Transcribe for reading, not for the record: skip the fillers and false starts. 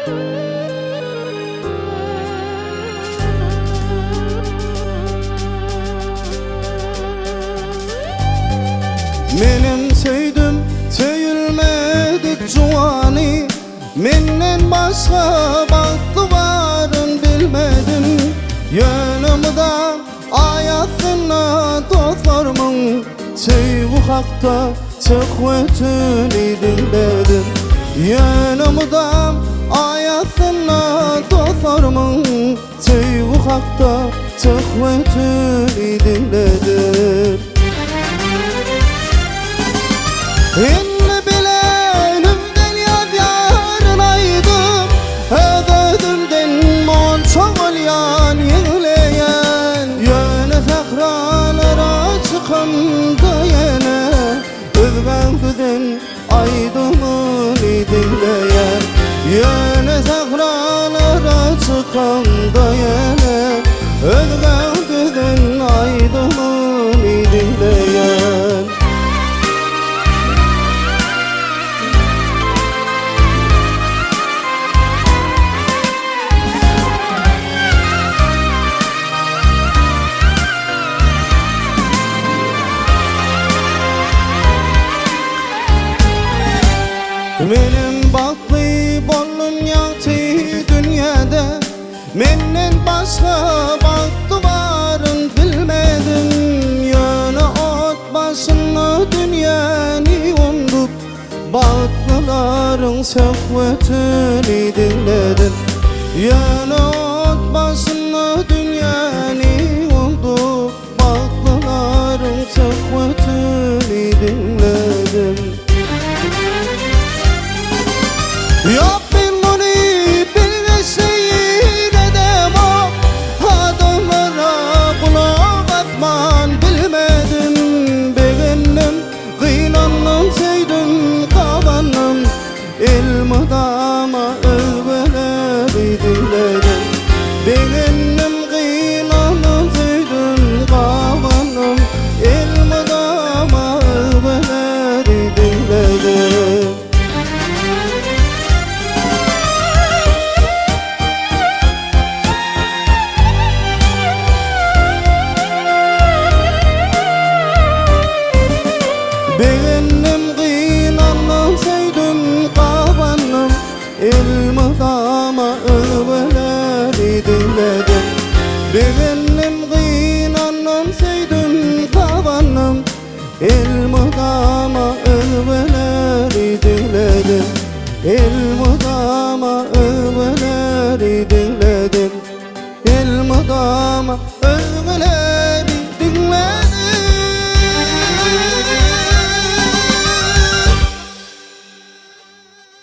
Menem söýdüm söýülmedik juwany Menden başga bagtly baryn bilmedim Ýöne mydam aý astynda dostlarymyň Söýgi hakda söhbetini diňledim Ýöne mydam aý astynda dostlarymyň Söýgi hakda söhbetini diňledim Indi bilenimden ýazýaryn aýdym Öz-özümden monça bolýan ýigleýän Ýöne sähralara çykamda ýene Özgäň düzen aýdymyny diňleýän Ýöne sähralara çykamda ýene Özgäň düzen aýdymyny diňleýän. Menem bagtly boldum ýagty dünýäde Menden başga bagtly baryn bilmedim Ýöne ot başynda dünýäni undup Bagtlylaryň söhbetini diňledim Ýöne ot başynda dünýäni undup Bagtlylaryň söhbetini diňledim. Ýok men muny bilgeşleýin edemok Adamlara gulak asman bilmedim Begendim Gynandym söýdüm gabandym Elmydama özgeleri diňledim Begendim gynandym söýdüm gabandym Elmydama özgeleri diňledim. Begendim, gynandym, söýdüm, gabandym, Elmydama özgeleri diňledim. Begendim, gynandym, söýdüm, gabandym, Elmydama özgeleri diňledim. Elmydama özgeleri diňledim. Elmydama.